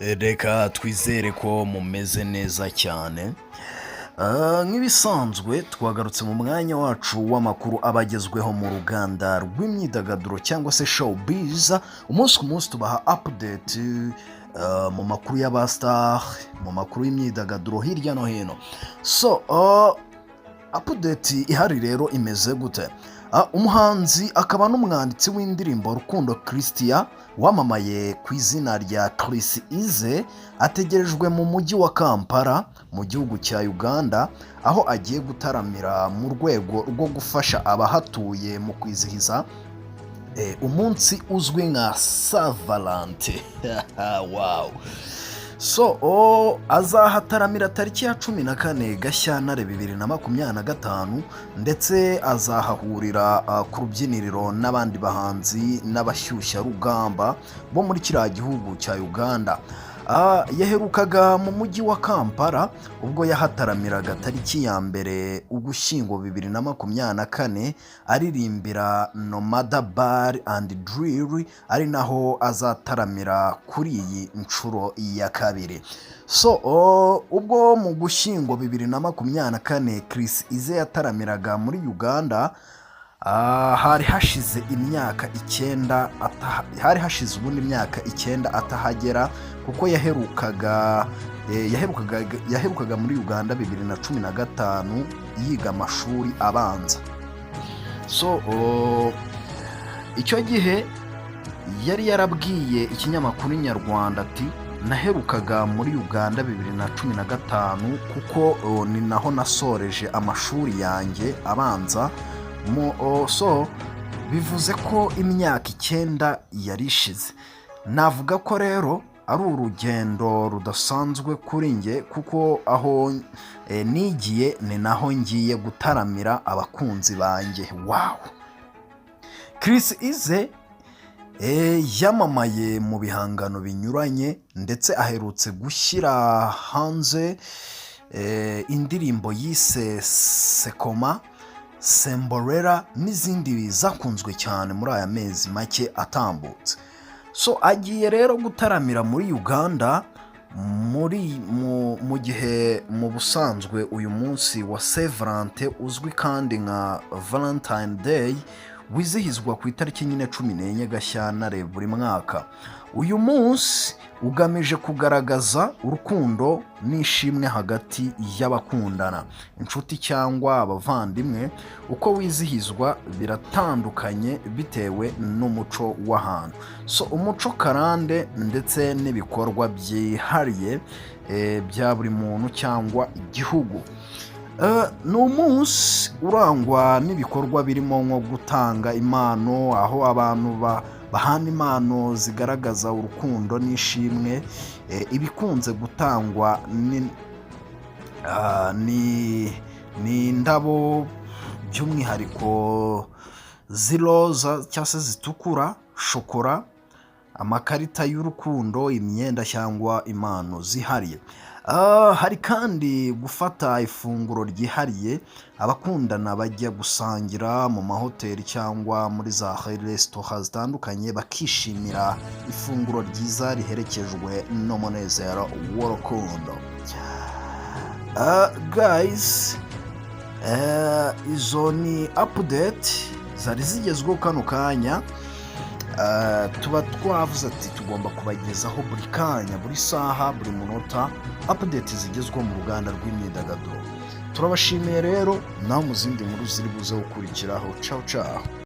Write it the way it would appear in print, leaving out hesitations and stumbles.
Reka twizere ko mumeze neza cyane. Nk'ibisanzwe twagarutse mu mwanya wacu w'amakuru aba agezweho mu ruganda rw'imyidagaduro cyangwa se showbiz. Umunsi ku munsi tubaha update mu makuru y'abastar, mu makuru y'imyidagaduro hirya no hino. So update ihari rero imeze gute? Umuhanzi akaba n'umwanditsi w'indirimbo Rukundo Christian wamamaye ku izina rya Chris Eazy ategerejwe mu mujyi wa Kampala mu gihugu cya Uganda, aho agiye gutaramira mu rwego rwo gufasha abahatuye mu kwizihiza umunsi uzwi nka Saint Valentin. Wow! So azahataramira tariki ya 14 Gashyantare 2025, ndetse azahahurira ku rubyiniriro n'abandi bahanzi n'abashyushyarugamba bo muri kiriya gihugu cya Uganda. Yaherukaga mu mujyi wa Kampala ubwo yahataramiraga tariki ya 1 Ugushyingo 2024, aririmbira Nomada Bar and Grill, ari naho azataramira kuri iyi nshuro ya kabiri. So ubwo mu Gushyingo 2024 Chris Eazy yataramiraga muri Uganda, hari hashize imyaka 9, hari hashize ubundi imyaka 9 atahagera, kuko yaherukaga muri Uganda 2015 yiga amashuri abanza. So icyo gihe yari yarabwiye ikinyamakuru Inyarwanda ati: "Naherukaga muri Uganda 2015, kuko ni naho nasoreje amashuri yanjye abanza." So bivuze ko imyaka 9 yari ishize. Navuga ko rero ari urugendo rudasanzwe kuri njye, kuko aho nigiye ni naho ngiye gutaramira abakunzi banjye. Wow! Chris Eazy yamamaye mu bihangano binyuranye, ndetse aherutse gushyira hanze indirimbo yise Sekoma, Semborera n'izindi zakunzwe cyane muri aya mezi make atambutse. So agiye rero gutaramira muri Uganda mu gihe mu busanzwe uyu munsi wa Saint Valentin, uzwi kandi nka Valentine Day, wizihizwa ku itariki nyine 14 Gashyantare buri mwaka. Uyu munsi ugamije kugaragaza urukundo n'ishimwe hagati y'abakundana, inshuti cyangwa abavandimwe. Uko wizihizwa biratandukanye bitewe n'umuco w'ahantu, so umuco karande ndetse n'ibikorwa byihariye bya buri muntu cyangwa igihugu. Ni umunsi urangwa n'ibikorwa birimo nko gutanga impano, aho abantu bahana impano zigaragaza urukundo n'ishimwe. Ibikunze gutangwa ni indabo, by'umwihariko z'iroza cyangwa se zitukura, shokora, amakarita y'urukundo, imyenda cyangwa impano zihariye. Hari kandi gufata ifunguro ryihariye, abakundana bajya gusangira mu mahoteli cyangwa muri za resitora zitandukanye, bakishimira ifunguro ryiza riherekejwe n'umunezero w'urukundo. Guys, izo ni update zari zigezweho kano kanya. Tuba twavuze ati tugomba kubagezaho buri kanya, buri saha, buri munota update zigezweho mu ruganda rw'imyidagaduro. Turabashimiye rero, naho mu zindi nkuru ziri buze gukurikiraho. Ciao ciao.